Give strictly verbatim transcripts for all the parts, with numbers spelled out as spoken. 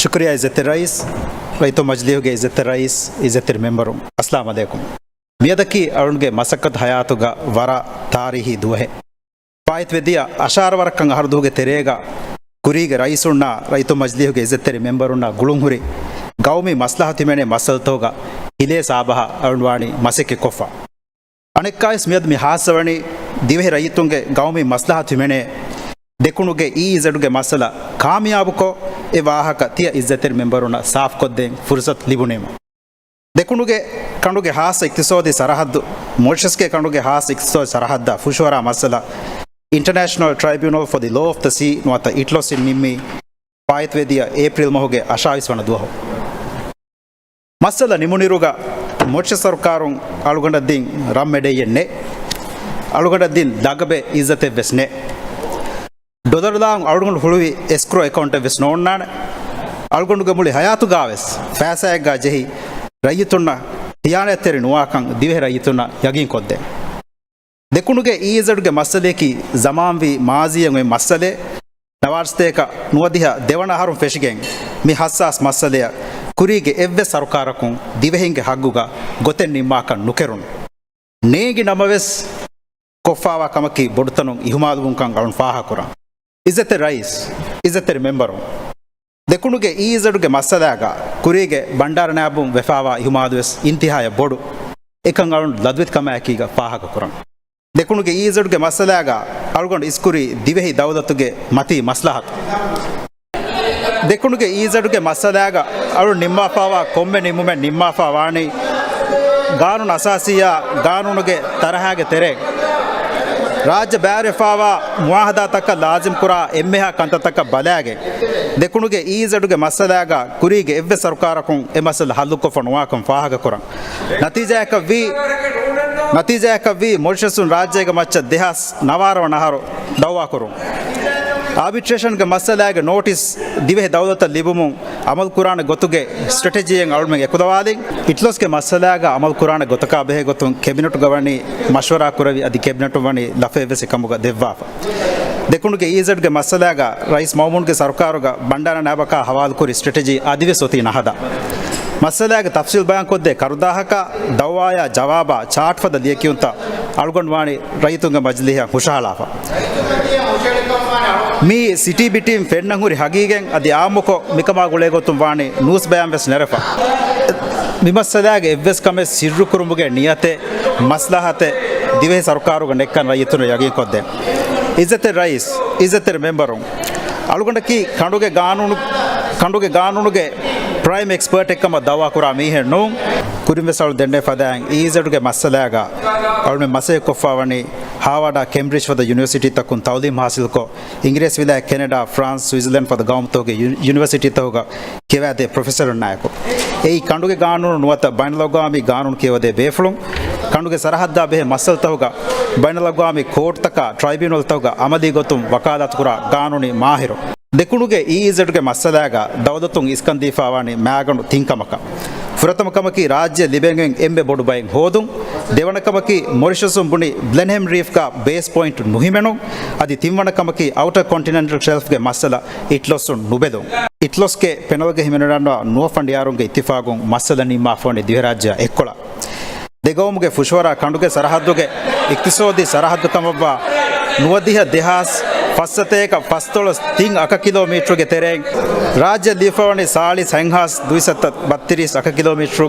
ޝުކުރިއްޔާ އިއްޒަތްތެރި ރައީސް، ރައްޔިތުން މަޖިލީހުގެ އިއްޒަތްތެރި ރައީސް، އިއްޒަތްތެރި މެމްބަރުން، އައްސަލާމް ޢަލައިކުމް. މިއަދަކީ އަޅުގަނޑުގެ މަސައްކަތު ހަޔާތުގަ ވަރަށް ތާރީހީ ދުވަހެއް. ފާއިތުވެދިޔަ އަށާރަ ވަރަކަށް އަހަރު ދުވަހުގެ ތެރޭގަ ކުރީގެ ރައީސުންނާ ރައްޔިތުން މަޖިލީހުގެ އިއްޒަތްތެރި މެމްބަރުންނާ ގުޅުންހުރި ގައުމީ މަސްލަހަތު ހިމެނޭ މައްސަލަތަކުގަ ހިލޭ ސާބަހަށް އަޅުގަނޑު ވާނީ މަސައްކަތް ކޮށްފަ. އަނެއްކާވެސް މިއަދު މި ހާއްސަވަނީ ދިވެހި ރައްޔިތުންގެ ގައުމީ މަސްލަހަތު ހިމެނޭ ދެކުނުގެ އީއީޒެޑުގެ މައްސަލަ ކާމިޔާބުކޮށް، އެ ވާހަކަ ތިޔަ އިއްޒަތްތެރި މެމްބަރުންނަށް ސާފުކޮށްދޭން ފުރުސަތު ލިބުނީމަ. ދެކުނުގެ ކަނޑުގެ ހާއްސަ އިޤްތިޞާދީ ސަރަހައްދު، މޮރިޝަސްގެ ކަނޑުގެ ހާއްސަ އިޤްތިޞާދީ ސަރަހައްދާ ފުށުއަރާ މައްސަލަ، International Tribunal for the Law of the Sea ނުވަތަ އިޓްލޮސް އިން ނިންމީ ފާއިތުވެދިޔަ އޭޕްރީލް މަހުގެ އަށާވީސް ވަނަ ދުވަހު. މައްސަލަ ނިމުނިރުގަ މޮރިޝަސް ސަރުކާރުން އަޅުގަނޑަށް ދިން ރަން މެޑެއްޔެއް ނެތް. އަޅުގަނޑަށް ދިން ލަގަބެއް އިއްޒަތެއްވެސް ނެތް. ޑޮލަރު ލާން އަޅުގަނޑު ހުޅުވި އެސްކްރޯ އެކައުންޓެއްވެސް ނޯންނާނެ. އަޅުގަނޑުގެ މުޅި ހަޔާތުގާވެސް ފައިސާއެއްގާ ޖެހި ރައްޔިތުންނަށް ޚިޔާނާތްތެރި ނުވާކަން ދިވެހި ރައްޔިތުންނަށް ޔަގީންކޮށްދޭން. ދެކުނުގެ އީއީޒެޑުގެ މައްސަލަޔަކީ ޒަމާންވީ މާޒީއަށް އޮތް މައްސަލައެއް. ނަވާރަ ސަތޭކަ ނުވަދިހަ ދެވަނަ އަހަރުން ފެށިގެން މި ހައްސާސް މައްސަލަޔަށް ކުރީގެ އެއްވެސް ސަރުކާރަކުން ދިވެހިންގެ ހައްގުގަ ގޮތެއް ނިންމާކަށް ނުކެރުނު. ނޭނގި ނަމަވެސް ކޮށްފާވާ ކަމަކީ ބޮޑުތަނުން އިހުމާލުވުންކަން އަޅުން ފާހަގަކުރަން. އިއްޒަތްތެރި ރައީސް، އިއްޒަތްތެރި މެމްބަރުން، ދެކުނުގެ އީއީޒެޑުގެ މައްސަލާގަ ކުރީގެ ބަންޑާރަ ނާއިބުން ވެފާވާ އިހުމާލުވެސް އިންތިހާޔަށް ބޮޑު، އެކަން އަޅުން ލަދުވެތިކަމާއެކީގަ ފާހަގަކުރަން. ދެކުނުގެ އީއީޒެޑުގެ މައްސަލާގަ އަޅުގަނޑު އިސްކުރީ ދިވެހި ދައުލަތުގެ މަތީ މަސްލަހަތު. ދެކުނުގެ އީއީޒެޑުގެ މައްސަލާގަ އަޅުން ނިންމާފާވާ ކޮންމެ ނިންމުމެއް ނިންމާފާ ވާނީ ގާނޫނު އަސާސީއާ ގާނޫނުގެ ތަރަހާގެ ތެރޭ ރާއްޖެ ބައިވެރިވެފާވާ މުއާހަދާތަކަށް ލާޒިމްކުރާ އެންމެހާ ކަންތައްތަކަށް ބަލާގެން، ދެކުނުގެ އީއީޒެޑުގެ މައްސަލާގަ ކުރީގެ އެއްވެސް ސަރުކާރަކުން އެ މައްސަލަ ހައްލުކޮށްފަ ނުވާކަން ފާހަގަކުރަން. ނަތީޖާއަކަށްވީ، ނަތީޖާއަކަށްވީ މޮރިޝަސުން ރާއްޖޭގެ މައްޗަށް ދެހާސް ނަވާރަ ވަނަ އަހަރު ދައުވާކުރުން. އާބިޓްރޭޝަންގެ މައްސަލާގެ ނޯޓިސް ދިވެހި ދައުލަތަށް ލިބުމުން އަމަލުކުރާނެ ގޮތުގެ ސްޓްރެޓެޖީއެއް އަޅުމެން އެކުލަވާލިން. އިޓްލޮސްގެ މައްސަލާގަ އަމަލުކުރާނެ ގޮތަކާ ބެހޭ ގޮތުން ކެބިނެޓުގަ ވަނީ މަޝްވަރާ ކުރެވި، އަދި ކެބިނެޓުން ވަނީ ލަފައެއްވެސް އެކަމުގަ ދެއްވާފަ. ދެކުނުގެ އީއީޒެޑްގެ މައްސަލާގަ ރައީސް މައުމޫންގެ ސަރުކާރުގަ ބަންޑާރަ ނާއިބަކާ ހަވާލުކުރި ސްޓްރެޓެޖީ އަދިވެސް އޮތީ ނަހަދާ. މައްސަލާގެ ތަފްސީލް ބަޔާންކޮށްދޭ ކަރުދާހަކަށް ދައުވާޔާ ޖަވާބާ ޗާޓް ފަދަ ލިޔެކިޔުންތައް އަޅުގަނޑު ވާނީ ރައްޔިތުންގެ މަޖިލީހަށް ހުށަހަޅާފަ. މީ ސިޓީ ބިޓީން ފެންނަން ހުރި ހަގީގަތް އަދި އާއްމުކޮށް މިކަމާ ގުޅޭ ގޮތުން ވާނީ ނޫސް ބަޔާން ވެސް ނެރެފަ. މި މައްސަލާގެ އެއްވެސް ކަމެއް ސިއްރުކުރުމުގެ ނިޔަތެއް، މަސްލަހަތެއް ދިވެހި ސަރުކާރުގަ ނެއްކަން ރައްޔިތުންނަށް ޔަގީންކޮށްދޭން. އިއްޒަތްތެރި ރައީސް، އިއްޒަތްތެރި މެމްބަރުން، އަޅުގަނޑަކީ ކަނޑުގެ ގާނޫނު، ކަނޑުގެ ގާނޫނުގެ ޕްރައިމް އެކްސްޕަރޓް އެއްކަމަށް ދައުވާކުރާ މީހެއް ނޫން. ކުރިންވެސް އަޅު ދެންނެވި ފަދައިން އީއީޒެޑުގެ މައްސަލާގަ އަޅުމެން މަސައްކަތްކޮށްފާވަނީ ހާވާޑާ، ކެމްބްރިޖް ފަދަ ޔުނިވަރސިޓީތަކުން ތައުލީމް ހާސިލްކޮށް، އިނގިރޭސިވިލާތް، ކެނެޑާ، ފްރާންސް، ސްވިޒަލެންޑް ފަދަ ގައުމުތަކުގެ ޔު-، ޔުނިވަރސިޓީތަކުގަ ކިޔަވާދޭ ޕްރޮފެސަރުންނާއެކު. އެއީ ކަނޑުގެ ގާނޫނު ނުވަތަ ބައިނަލްއަގްވާމީ ގާނޫނު ކިޔަވަދޭ ބޭފުޅުން. ކަނޑުގެ ސަރަހައްދާ ބެހޭ މައްސަލަތަކުގަ ބައިނަލްއަގްވާމީ ކޯޓްތަކާ ޓްރައިބިއުނަލްތަކުގަ އަމަލީ ގޮތުން ވަކާލާތުކުރާ ގާނޫނީ މާހިރު. ދެކުނުގެ އީއީޒެޑްގެ މައްސަލާގަ ދައުލަތުން އިސްކަންދީފާވާނީ މާގަނޑު ތިން ކަމަކަށް. ފުރަތަމަ ކަމަކީ ރާއްޖެ ލިބެން އެންމެ ބޮޑު ބައެއް ހޯދުން. ދެވަނަ ކަމަކީ މޮރިޝަސުން ބުނި ބްލެންހެމް ރީފްގަ ބޭސް ޕޮއިންޓް ނުހިމެނުން. އަދި ތިންވަނަ ކަމަކީ އައުޓަރ ކޮންޓިނެންޓަލް ޝެލްފްގެ މައްސަލަ އިޓްލޮސުން ނުބެލުން. އިޓްލޮސްގެ ޕެނަލްގަ ހިމެނުނަންވާ ނުވަ ފަނޑިޔާރުންގެ އިއްތިފާގުން މައްސަލަ ނިންމާފަވަނީ ދިވެހިރާއްޖެއާ އެއްކޮޅަށް. ދެގައުމުގެ ފުށުއަރާ ކަނޑުގެ ސަރަހައްދުގެ އިޤްތިޞާދީ ސަރަހައްދު ކަމަށްވާ ނުވަދިހަ ދެހާސް ފަސްސަތޭކަ ފަސްދޮޅަސް ތިން އަކަކިލޯމީޓަރުގެ ތެރެއިން ރާއްޖެ ލިބިފަވަނީ ސާޅީސް ހަތްހާސް ދުއިސައްތަ ބައްތިރީސް އަކަކިލޯމީޓަރު.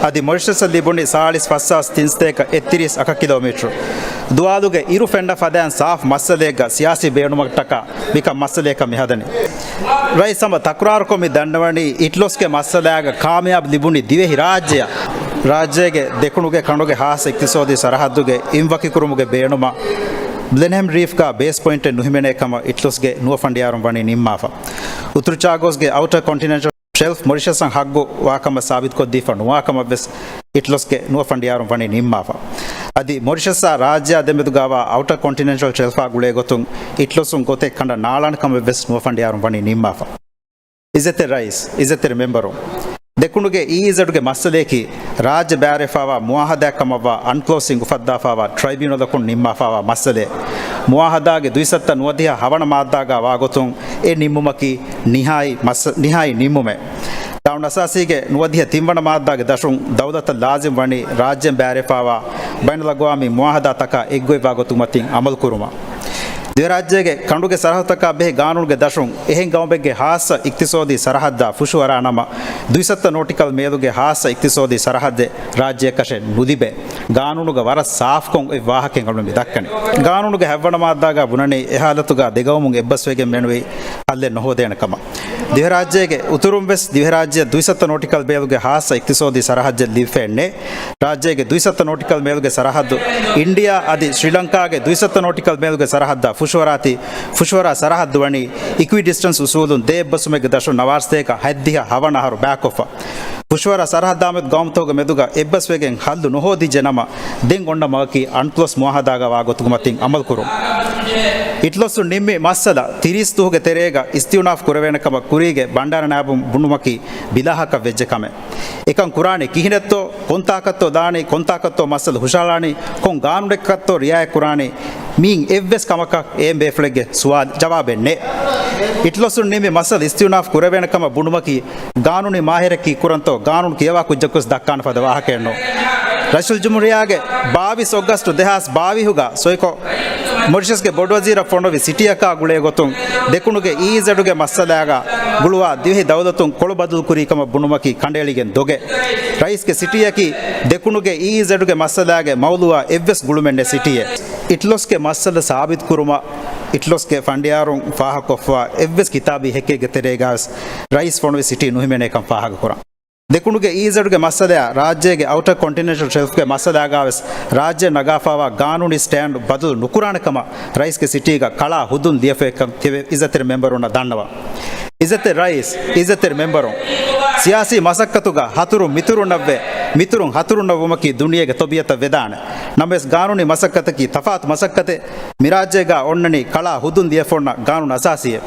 އަދި މޮރިޝަސަށް ލިބުނީ ސާޅީސް ފަސްހާސް ތިންސަތޭކަ އެއްތިރީސް އަކަކިލޯމީޓަރު. ދުވާލުގެ އިރު ފެންނަ ފަދައިން ސާފް މައްސަލައެއްގަ ސިޔާސީ ބޭނުމަކަށްޓަކާ މިކަން މައްސަލަޔަކަށް މި ހަދަނީ. ރައީސް ހަމަ ތަކުރާރުކޮށް މި ދަންނަވަނީ އިޓްލޮސްގެ މައްސަލާގަ ކާމިޔާބު ލިބުނީ ދިވެހި ރާއްޖެއަށް. ރާއްޖޭގެ ދެކުނުގެ ކަނޑުގެ ހާއްސަ އިޤްތިޞާދީ ސަރަހައްދުގެ އިންވަކިކުރުމުގެ ބޭނުމަށް ބްލެންހެމް ރީފްގަ ބޭސް ޕޮއިންޓެއް ނުހިމެނޭ ކަމަށް އިޓްލޮސްގެ ނުވަ ފަނޑިޔާރުން ވަނީ ނިންމާފަ. އުތުރު ޗާގޯސްގެ އައުޓަރ ކޮންޓިނެންޓަލް ޝެލްފް މޮރިޝަސްއަށް ހައްގު ވާކަމަށް ސާބިތުކޮށްދީފަ ނުވާކަމަށްވެސް އިޓްލޮސްގެ ނުވަ ފަނޑިޔާރުން ވަނީ ނިންމާފަ. އަދި މޮރިޝަސްއާ ރާއްޖެއާ ދެމެދުގަވާ އައުޓަރ ކޮންޓިނެންޓަލް ޝެލްފާ ގުޅޭ ގޮތުން އިޓްލޮސުން ގޮތެއް ކަނޑަށް ނާޅާނެ ކަމަށްވެސް ނުވަ ފަނޑިޔާރުން ވަނީ ނިންމާފަ. އިއްޒަތްތެރި ރައީސް، އިއްޒަތްތެރި މެމްބަރުން، ދެކުނުގެ އީއީޒެޑްގެ މައްސަލަޔަކީ ރާއްޖެ ބައިވެރިވެފާވާ މުއާހަދާއެއް ކަމަށްވާ އަންކްލޯސިން އުފައްދާފާވާ ޓްރައިބިއުނަލަކުން ނިންމާފާވާ މައްސަލައެއް. މުއާހަދާގެ ދުއިސައްތަ ނުވަދިހަ ހަވަނަ މާއްދާގަ ވާގޮތުން އެ ނިންމުމަކީ ނިހާއީ މައްސަ-، ނިހާއީ ނިންމުމެއް. ގާނޫނު އަސާސީގެ ނުވަދިހަ ތިންވަނަ މާއްދާގެ ދަށުން ދައުލަތަށް ލާޒިމް ވަނީ ރާއްޖޭން ބައިވެރިވެފައިވާ ބައިނަލްއަގްވާމީ މުއާހަދާތަކާ އެއްގޮތްވާ ގޮތުގެ މަތިން އަމަލުކުރުމަށް. ދިވެހިރާއްޖޭގެ ކަނޑުގެ ސަރަހައްދުތަކާ ބެހޭ ގާނޫނުގެ ދަށުން އެހެން ގައުމެއްގެ ހާއްސަ އިޤްތިޞާދީ ސަރަހައްދާ ފުށުއަރާ ނަމަ، ދުއިސައްތަ ނޯޓިކަލް މޭލުގެ ހާއްސަ އިޤްތިޞާދީ ސަރަހައްދެއް ރާއްޖެއަކަށެއް ނުލިބޭ. ގާނޫނުގަ ވަރަށް ސާފުކޮށް އޮތް ވާހަކައެއް އަޅުގަނޑު މި ދައްކަނީ. ގާނޫނުގެ ހަތްވަނަ މާއްދާގަ ބުނަނީ އެ ހާލަތުގަ ދެގައުމުން އެއްބަސްވެގެން މެނުވީ ހައްލެއް ނުހޯދޭނެ ކަމަށް. ދިވެހިރާއްޖޭގެ އުތުރުން ވެސް ދިވެހިރާއްޖެއަށް ދުއިސައްތަ ނޯޓިކަލް ބޭލުގެ ހާއްސަ އިޤްތިޞާދީ ސަރަހައްދެއް ލިބިފައެއް ނެތް. ރާއްޖޭގެ ދުއިސައްތަ ނޯޓިކަލް މޭލުގެ ސަރަހައްދު އިންޑިއާ އަދި ޝްރީލަންކާގެ ދުއިސައްތަ ނޯޓިކަލް މޭލުގެ ސަރަހައްދާ ފުށުއަރާތީ، ފުށުއަރާ ސަރަހައްދު ވަނީ އިކުއިޑިސްޓަންސް އުސޫލުން ދެ އެއްބަސްވުމެއްގެ ދަށުން ނަވާރަ ސަތޭކަ ހަތްދިހަ ހަވަނަ އަހަރު ބައިކޮށްފަ. ފުށުއަރާ ސަރަހައްދާމެދު ގައުމުތަކުގެ މެދުގަ އެއްބަސްވެގެން ހައްލު ނުހޯދިއްޖެ ނަމަ، ދެން އޮންނަ މަގަކީ އަންކްލޮސް މުއާހަދާގަ ވާ ގޮތުގެ މަތިން އަމަލުކުރުން. އިޓްލޮސްއުން ނިންމި މައްސަލަ ތިރީސް ދުވަހުގެ ތެރޭގަ އިސްތިއުނާފް ކުރެވޭނެ ކަމަށް ކުރީގެ ބަންޑާރަ ނާއިބުން ބުނުމަކީ ބިލާހަކަށް ވެއްޖެ ކަމެއް. އެކަން ކުރާނީ ކިހިނެއްތޯ، ކޮންތާކަށްތޯ ދާނީ، ކޮންތާކަށްތޯ މައްސަލަ ހުށަހަޅާނީ، ކޮން ގާނޫނެއްކަށްތޯ ރިއާޔަތް ކުރާނީ، މިއިން އެއްވެސް ކަމަކަށް އެހެން ބޭފުޅެއްގެ ސުވާލު ޖަވާބެއް ނެތް. އިޓްލޮސުން ނިންމި މައްސަލަ އިސްތިއުނާފް ކުރެވޭނެ ކަމަށް ބުނުމަކީ، ގާނޫނީ މާހިރެއް ކީއްކުރަންތޯ، ގާނޫނު ކިޔަވާ ކުއްޖަކުވެސް ދައްކާނެ ފަދަ ވާހަކައެއް ނޫން. ރައީސުލްޖުމްހޫރިއްޔާގެ ބާވީސް އޮގަސްޓު ދެހާސް ބާވީހުގަ ސޮއިކޮށް، މޮރިޝަސްގެ ބޮޑުވަޒީރަށް ފޮނުވި ސިޓީއަކާ ގުޅޭ ގޮތުން، ދެކުނުގެ އީއީޒެޑުގެ މައްސަލާގަ ގުޅުވާ ދިވެހި ދައުލަތުން ކޮޅު ބަދަލު ކުރީ ކަމަށް ބުނުމަކީ ކަނޑައެޅިގެން ދޮގެއް. ރައީސްގެ ސިޓީއަކީ ދެކުނުގެ އީއީޒެޑުގެ މައްސަލާގެ މައުޟޫއާ އެއްވެސް ގުޅުމެއް ނެތް ސިޓީއެއް. އިޓްލޮސްގެ މައްސަލަ ސާބިތުކުރުމަށް އިޓްލޮސްގެ ފަނޑިޔާރުން ފާހަގަކޮށްފަ އެއްވެސް ކިތާބީ ހެއްކެއްގެ ތެރޭގަވެސް ރައީސް ފޮނުވި ސިޓީ ނުހިމެނޭކަން ފާހަގަކުރަން. ދެކުނުގެ އީއީޒެޑުގެ މައްސަލައާ ރާއްޖޭގެ އައުޓަރ ކޮންޓިނެންޓަލް ޝެލްފްގެ މައްސަލާގަވެސް ރާއްޖޭން ނަގާފައިވާ ގާނޫނީ ސްޓޭންޑް ބަދަލު ނުކުރާނެ ކަމަށް ރައީސްގެ ސިޓީގަ ކަޅާ ހުދުން ލިޔެފައިކަން ތިބެ އިއްޒަތްތެރި މެމްބަރުންނަށް ދަންނަވަން. އިއްޒަތްތެރި ރައީސް، އިއްޒަތްތެރި މެމްބަރުން، ސިޔާސީ މަސައްކަތުގަ ހަތުރު މިތުރުންނަށްވެ، މިތުރުން ހަތުރުންނަށްވުމަކީ ދުނިޔޭގެ ތަބީއަތަށް ވެދާނެ. ނަމަވެސް ގާނޫނީ މަސައްކަތަކީ ތަފާތު މަސައްކަތެއް. މިރާއްޖޭގަ އޮންނަނީ ކަޅާ ހުދުން ލިޔެފަ އޮންނަ ގާނޫނު އަސާސީއެއް.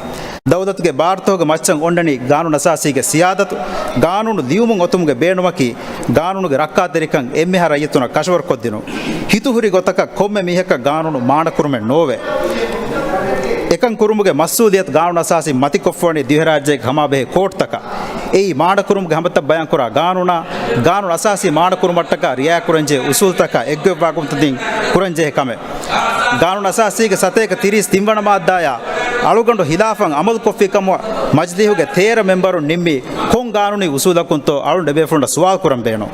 ދައުލަތުގެ ބާރުތަކުގެ މައްޗަށް އޮންނަނީ ގާނޫނު އަސާސީގެ ސިޔާދަތު. ގާނޫނު ލިޔުމުން އޮތުމުގެ ބޭނުމަކީ، ގާނޫނުގެ ރައްކާތެރިކަން އެންމެހާ ރައްޔިތުންނަށް ކަށަވަރުކޮށްދިނުން. ހިތުހުރި ގޮތަކަށް ކޮންމެ މީހަކަށް ގާނޫނު މާނަކުރުމެއް ނޯވޭ. އެކަން ކުރުމުގެ މަސްއޫލިއްޔަތު ގާނޫނު އަސާސީން މަތިކޮށްފަވަނީ ދިވެހިރާއްޖޭގެ ކަމާބެހޭ ކޯޓްތަކަށް. އެއީ މާނަކުރުމުގެ ހަނދަތައް ބަޔާންކުރާ ގާނޫނާ، ގާނޫނު އަސާސީ މާނަކުރުމަށްޓަކާ ރިއާޔަތްކުރަންޖެހޭ އުސޫލުތަކާ އެއްގޮތްވާ ގޮތުން ކުރަންޖެހޭ ކަމެއް. ގާނޫނު އަސާސީގެ ސަތޭކަ ތިރީސް ތިންވަނަ މާއްދާޔާ އަޅުގަނޑު ހިލާފަށް އަމަލުކޮށްފި ކަމަށް މަޖިލީހުގެ ތޭރަ މެމްބަރުން ނިންމީ ކޮން ގާނޫނީ އުސޫލަކުންތޯ އަޅުގަނޑު އެބޭފުޅުންނަށް ސުވާލު ކުރަން ބޭނުން.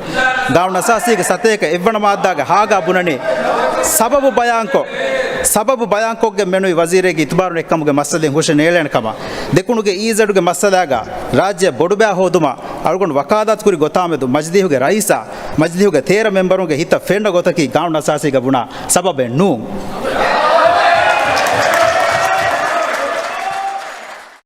ގާނޫނު އަސާސީގެ ސަތޭކަ އެއްވަނަ މާއްދާގެ ހާގާ ބުނަނީ ސަބަބު ބަޔާންކޮށް، ސަބަބު ބަޔާންކޮށްގެން މެނުވި ވަޒީރެއްގެ އިތުބާރު ނެތްކަމުގެ މައްސަލައިން ހުށަނޭޅޭނެ ކަމަށް. ދެކުނުގެ އީއީޒެޑުގެ މައްސަލާގަ ރާއްޖެ ބޮޑުބައި ހޯދުމަށް އަޅުގަނޑު ވަކާލާތުކުރި ގޮތާމެދު މަޖިލީހުގެ ރައީސާ، މަޖިލީހުގެ ތޭރަ މެމްބަރުންގެ ހިތަށް ފެންނަ ގޮތަކީ ގާނޫނު އަސާސީގަ ބުނާ ސަބަބެއް ނޫން.